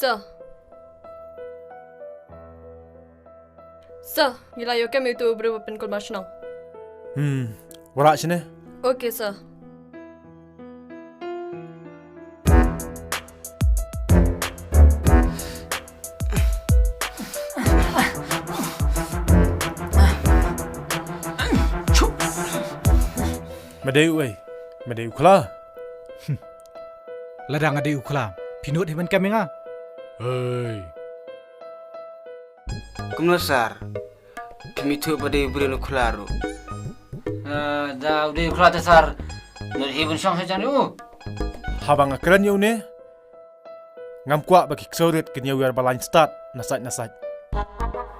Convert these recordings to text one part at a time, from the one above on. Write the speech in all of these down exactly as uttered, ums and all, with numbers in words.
Sir. Sir, ngi la ïoh kem ïa uto u briew ba pynkulmar shnong. Hmm, wanrah shane. Okay, sir. Me dei uei? Me dei u khla? Lada nga dei u khla, phi nud hi ban kem ïa nga? Hei. Kumno sir? Phim ithuh ba dei u briew ne u khla ruh? Eh, da u dei u khla te sir, nud hi ban shong sha jan u. Haba nga kren ïa une, ngam kwah ba ki ksew rit kin ïa wiar ba lain stad na sait na sait.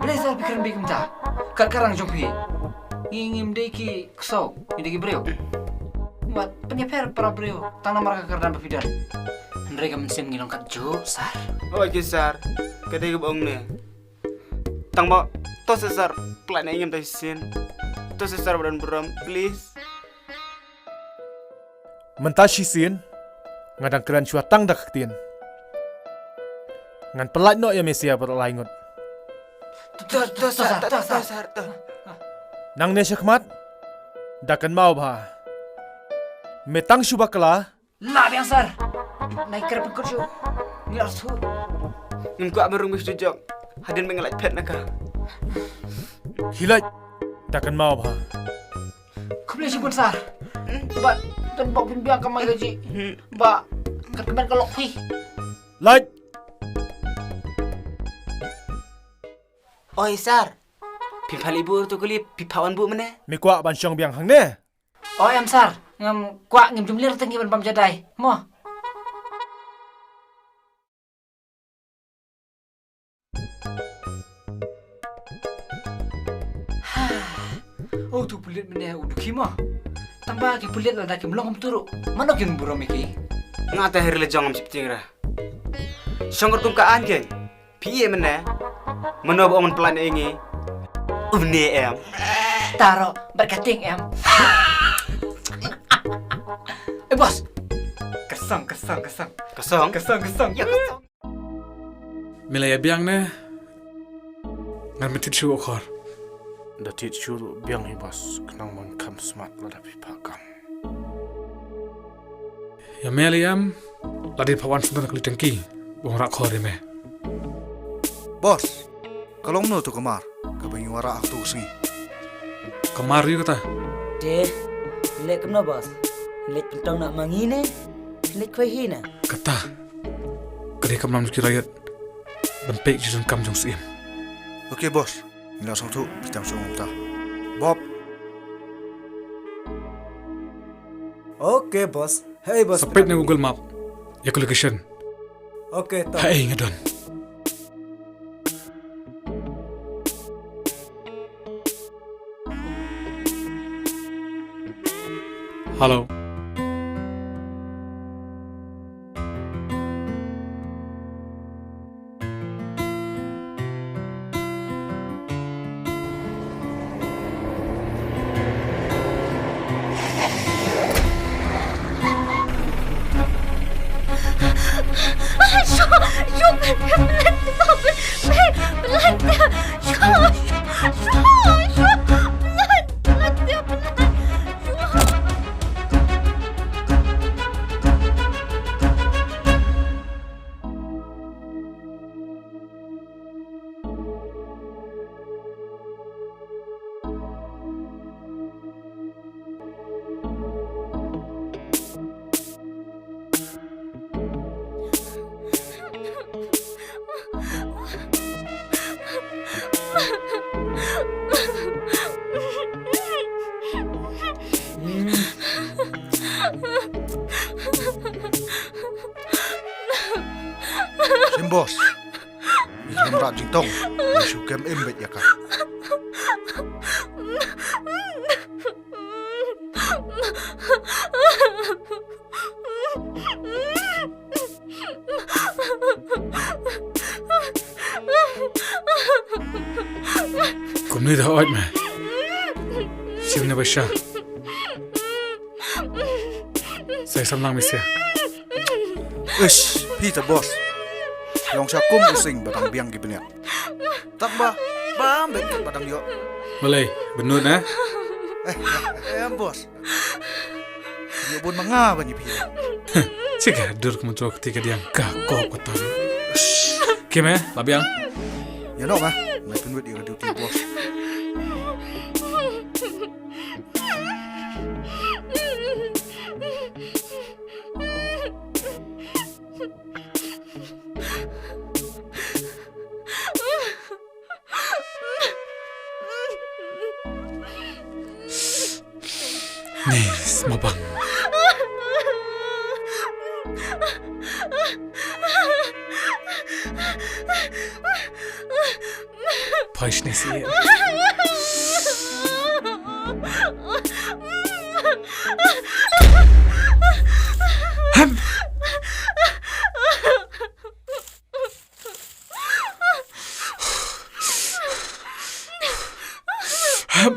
Balei sir phi kren beiñ kumta? Kat ka rang jong phi, ngi ngim dei ki ksew, ngi dei ki briew. Wat pynïapher para briew tang namar ka kyrdan ba phi don. Hynrei ka mynsiem ngi long kat juh sir. Oi ki sir, ka dei kaba ong ne. Tang ba to shisien, plan ïa ngim da shisien. To shisien ba don burom, please. Mynta shisien nga dang kren shuwa tang da ka ktien. Ngan pyllait noh ïa me sha baroh lai ngut. To, to, to, sir, to, to, sir, to. Nangne shakhmat da kynmaw bha. Me tang shu bakla. Lah biang sir. Nai kyrpad kut shu. Ngi arshu. Ngim kwah ban rung bad shu jok hadien ba ngi lait phet na ka. Khie lait, da kynmaw bha. Khublei shibun sir. Ba don bok phin biang ka mai ka ji. Ba kat kmen ka lok phi. Lait. Oi sir. Phin phah leit buh ruh to kali, phi phah wan buh mynne. Me kwah ban shong biang hangne? O em sir, ngam kwah, ngim jumlir te ngi ban bam jadai mo. Ha. O tu pulit mynne u dukhi mo. Tang ba ki pulit lada kim long kumtu ruh, mano kin burom ïa ki? Nga te heri la jong ngam shiptieng ra. Shong ruh kum ka aiñ kein. Phi ïa mynne mano ba ong ban plan ïa ngi? Une em. Taro bad ka tieng em. Eh boss. Kasong, kasong, kasong. Kasong? Kasong, kasong. Ïa kasong. Me la ïa biang ne? Ngan me thied shuh khor. Da thied shuh ruh biang hi boss, khnang ban kham smat lada phi phah kam. Ïa me lei em, la dei phah wan sngewdon ka li tangki, ba wanrah khor ïa me. Boss, ka long mano tu ka mar kaba ngi wanrah ha katu ka sngi? Ka mar ïa kata. Te leit kumno boss? Leit pyntong na ma ngi ne leit khwai hi na? Kata ka dei ka mlam jong ki raïot ban peit ki jingdonkam jong u Syiem. Okay boss. Ngi la sngewthuh, phi tam shu ong kumta. Bob. Okay boss. Hey boss. Sa peit na Google Map ïa ka location. Okay to. Haei nga don. Hello. Sim boss. Ïa ka mrad jingtong. Ïa shu kem im beit ïa ka. Kumne da oi me. Sim ne basha. Sai sam lang me sia. Ish, phi ta boss. Long sha kum u sing ba dang biang ki bniat. Tak ba, ba mbet ba dang ïoh. Malai, benut na. Eh, eh, boss. Ïoh bun ma nga ban ïa phi. Sika dur ka motor ka ti ka diang ka ko ka tan. Kim eh, la biang. Ïa no ma, nai pynwit ïa ka duty boss. Ni smabang. Pais ni si. Ham. Ham.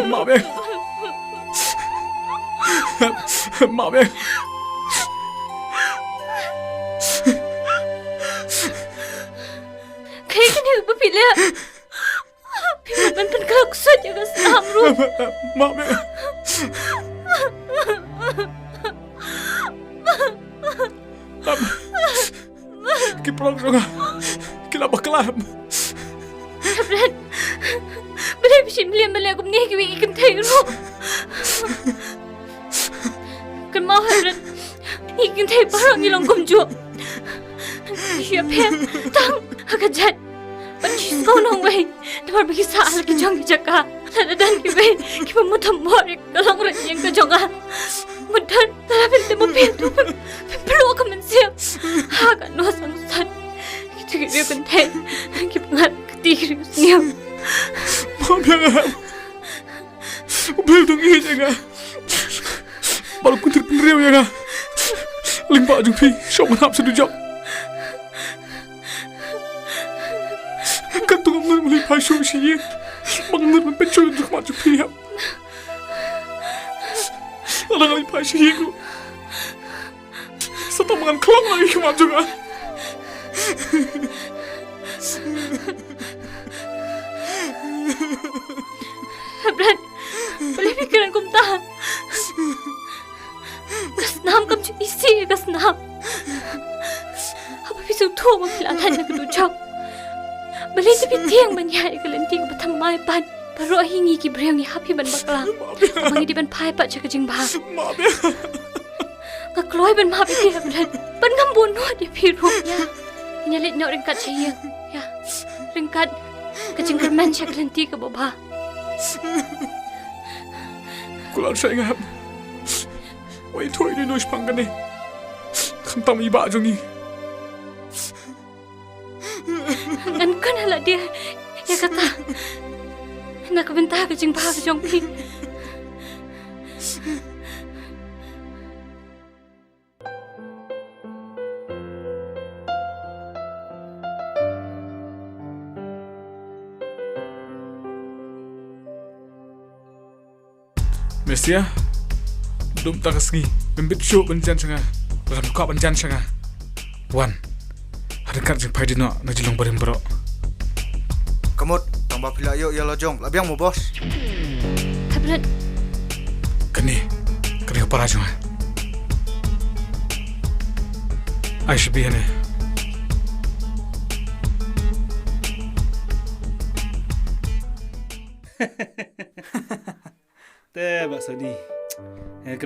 Ma beng. Ma beng. Kaei kane ba phi leh? Phi mut ban pynkhraw ksuid ïa ka snam ruh. Ma beng. Ki paralok jong nga ki la bakla. Hapdeng. Balei phi shim lem ban leh kumne ha kiwei ki kynthei ruh? Kynmaw hapdeng. Ngi ki kynthei baroh ngi long kumjuh. Ngi ïa pher tang ha ka jait. Ban shisngew nongwei. Namar ba ki sah ha la ki jong ki jaka. Lada don kiwei kiba mut ban mor ïa ka long rynïeng ka jong nga. Mut don lada phin tip ba phi tu phin pynlong ka mynsiem. Ha ka nongsan san. Kitu ki briew kynthei kiba ngat kti ki briew sniew. Mom ïa nga. U Blei u dang ïeit ïa nga. Ba u la pyntir pynriew ïa nga. Lyngba jong phi shong hap sa dujok. Katto ngam nud ban leit phai shuh sha ïing. Ba ngam nud ban pynshoi ïa ka khmat jong phi hap. Lada nga leit phai sha ïing ruh sa tang ba ngan khlong lang ïa ka khmat jong nga. Hapdeng, balei phi kren kumta? Ka snam kam ju isih ïa ka snam. Haba phi sngewthuh ba phi la thait na ka dujok, balei te phi tieng ban ïaid ïa ka lynti kaba thymmai pat? Baroh hi ngi ki briew ngi hap hi ban bakla. Haba ngi dei ban phai pat sha ka jingbha. Nga kloi ban map ïa phi hapdeng. Ban ngam bun nud ïa phi ruh. Ïa. Ngin ïa leit noh ryngkat sha ïing. Ïa. Ryngkat ka jingkyrmen sha ka lynti kaba bha. Kular sha nga hap. Wei thoi dei no shipang kane. Khamtam i bah jong ngi. Ngan kynhal ïa kata. Na ka bynta ka jingbha ka jong phi. Mesia, dum ta ka sngi, mem bit shuh ban jan sha nga. Ram ka ban jan sha nga. Wan. Hadan kat jingphai dino na jilong barim bro. Kamut, tang ba phi la ïoh ïa la jong, la biang mo boss. Tablet. Kani, kani ka para jong. Ai shibi hane. Te ba sadi. Eh,